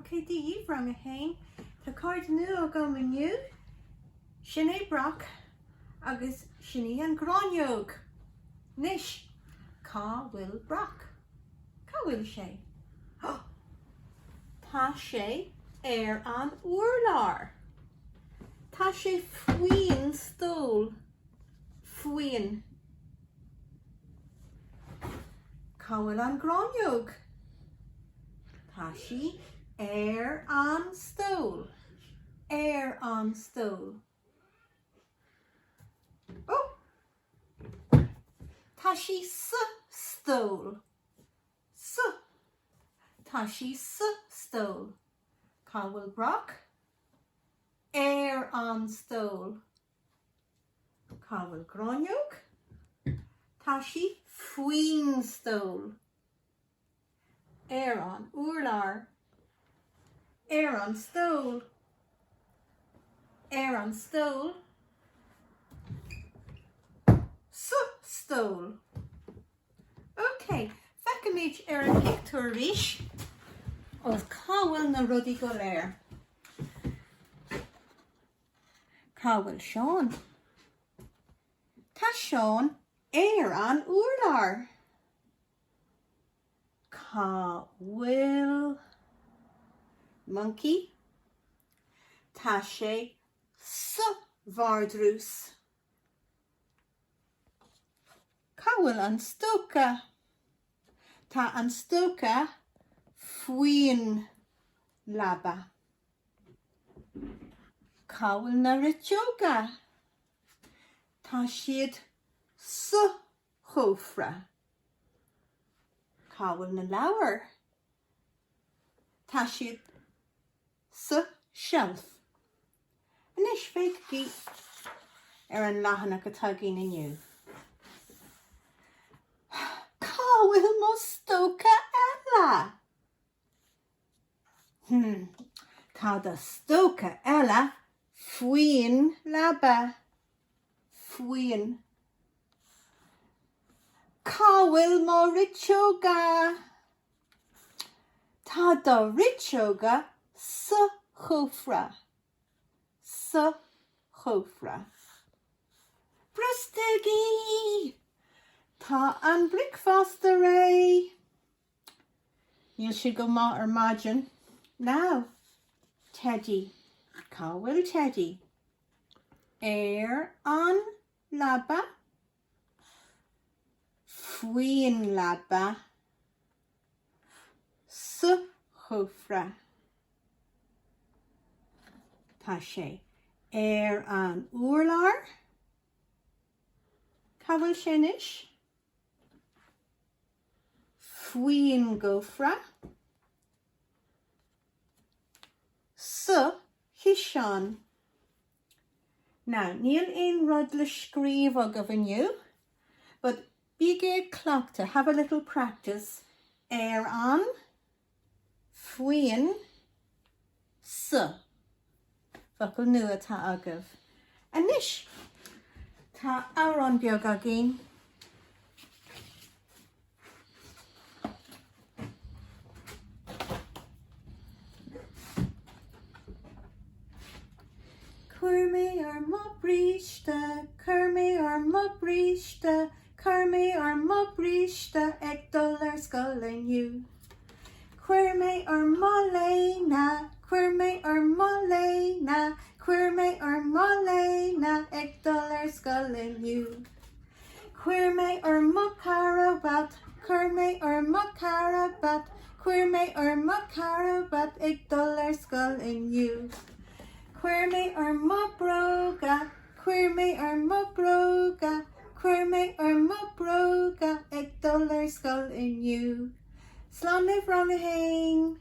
Ok, Dia dhaoibh, Rang 1. Tá cairde nua agam inniu. Sin é Brock agus sin í an ghráinneog. Anois, cá bhfuil Brock? Cá bhfuil sé? Tá sé ar an urlár. Tá sé faoin stól. Faoin. Cá bhfuil an ghráinneog? Tá sí ar an stól. Ar an stól. Ó! Tá sí sa stól. Sa. Tá sí sa stól. Cá bhfuil Brock? Ar an stól. Cá bhfuil Gráinneog? Tá sí faoin stól. Ar an urlár. Ar an stól. Ar an stól. Sa stól. Ok, féachaimid ar an pictiúr arís agus cá bhfuil na rudaí go léir? Cá bhfuil Seán? Tá Seán ar an urlár. Cá bhfuil Monkey? Tá sé sa vardrús. Cá bhfuil an stoca? Tá an stoca faoin leaba. Cá bhfuil na riteoga? Tá siad sa chófra. Cá bhfuil na leabhair? Tá siad sa tseilf. Anois féachaigí ar an leathanach atá againn inniu. Cá bhfuil mo stoca eile? Hmm, tá do stoca eile faoin leaba. Faoin. Cá bhfuil mo riteoga? Tá do riteoga sa chófra. Sa chófra. Brostaigí! Tá an bricfeasta réidh. Níl sé go maith ar maidin. Now, Teddy. Cá bhfuil Teddy? Ar an leaba. Faoin leaba. Sa chófra. Tá sé ar an urlár. Cá bhfuil sé anois? Faoin gcófra. Sa chiseán. Now, níl aon rud le scríobh agaibh inniu, but bígí ag cleachtadh, have a little practice, ar an, faoin, sa. Focal nua atá agaibh. Anois, tá amhrán beag againn. Chuir mé orm mo bríste, chuir mé orm mo bríste, chuir mé orm mo bríste ag dul ar scoil inniu. Chuir mé orm mo léine, chuir mé orm mo léine, chuir mé orm mo léine ag dul ar scoil inniu. Chuir mé orm mo charbhat, chuir mé orm mo charbhat, chuir mé orm mo charbhat ag dul ar scoil inniu. Chuir mé orm mo bróga, chuir mé orm mo bróga, chuir mé orm mo bróga ag dul ar scoil inniu. Slán libh rang 1!